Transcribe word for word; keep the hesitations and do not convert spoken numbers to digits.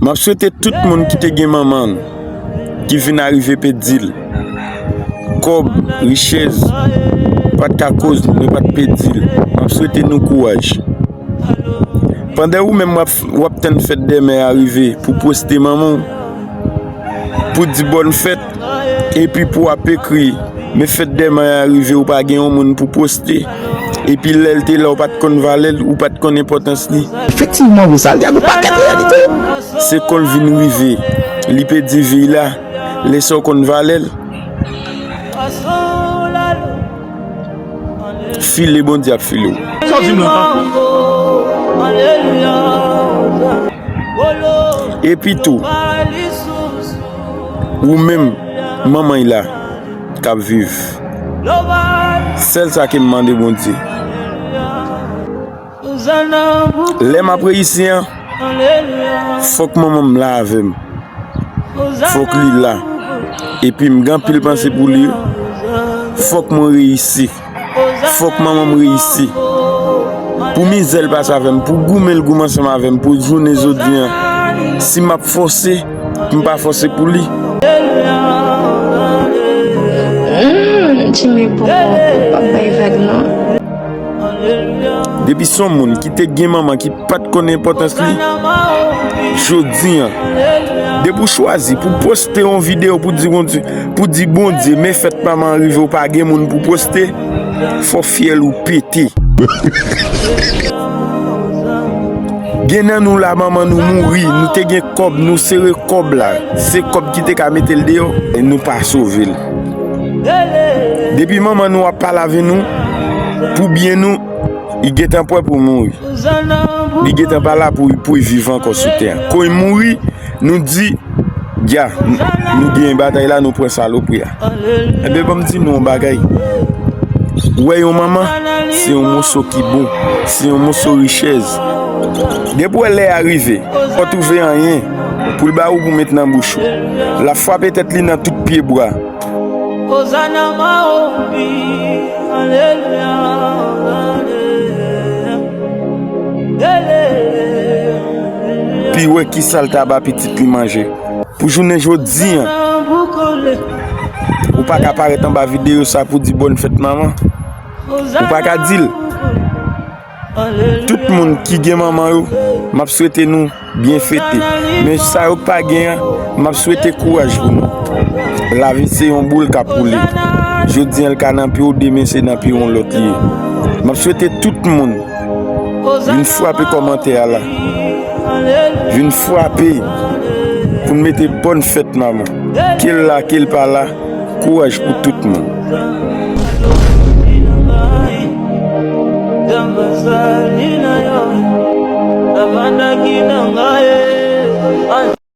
M ap swete tout moun ki te gen manman ki vin arive pèdi l. Kòb, richès, pa t ka koz nou pa t pèdi l. M ap swete nou kouraj. Pandan ou menm w ap, w ap tann fèt dèmen a rive pou poste manman w, pou di bòn fèt, epi pou w ap ekri, men fèt dèmen a rive, ou pa gen yon moun pou poste. Epi lè l te la, ou pa t konn valè l, ou pa t konn enpòtans li. Efektivman, vre sa, li a gen yon pakèt reyalite. Se kon l vin rive, li pèdi vi la, lè sa w konn valè l. File Bondye ap file w. Sa w di m lan? Epi tou, ou menm, manman y la, k ap viv. Sèl sa ke m mande Bondye. Lè m ap reyisi an, fòk manman m la avè m. Fòk li la. Epi m gen anpil panse pou li. Fòk mwen reyisi. Fòk manman m reyisi. Pou mizè l pase avè m, pou goumen l goumen ansanm avè m, pou jounen jodi an, si m ap fòse, m pa fòse pou li. Hmm, Jimmy poko, pa bay vag non. Depi se yon moun ki te gen manman ki pa t konn enpòtans li, jodi an, depi w chwazi pou poste yon videyo pou di Bondye, pou di Bondye, men fèt manman an rive, ou pa gen moun pou poste, fò fyèl ou pete. Gen nan nou la, manman nou mouri, nou te gen kòb, nou sere kòb la. Se kòb ki te ka mete l deyò, e nou pa sove l. Depi manman nou ap pale avè nou, pou byen nou, li gentan prè pou mouri. Li gentan pa la pou, pou l viv ankò sou tè a. Kon l mouri, nou di, dja, n-, nou genyen batay la, nou pran salopri a. Enben, ban m di nou yon bagay. Ou wè yon manman, se yon moso ki bon, se yon moso richès. Depi w wè lè a rive, pa twouve anyen pou l ba ou pou met nan bouch ou. L ap frape tèt li nan tout pye bwa. Ozana maombi, aleluya, aleluya. Pi wè kisa l ta ba pitit li manje. Pou jounen jodi an, ou pa ka parèt anba videyo sa pou di bòn fèt manman. Ou pa ka di l. Tout moun ki gen manman yo, m ap swete nou byen fete. Men sa yo k pa gen an, m ap swete kouraj pou nou. Lavi se yon boul k ap woule. Jodi an l ka nan pye w, demen se nan pye yon lòt li ye. M ap swete tout moun vin frape kòmantè a la. Vin frape pou n mete bòn fèt manman. Ke l la, ke l pa la, kouraj pou tout moun.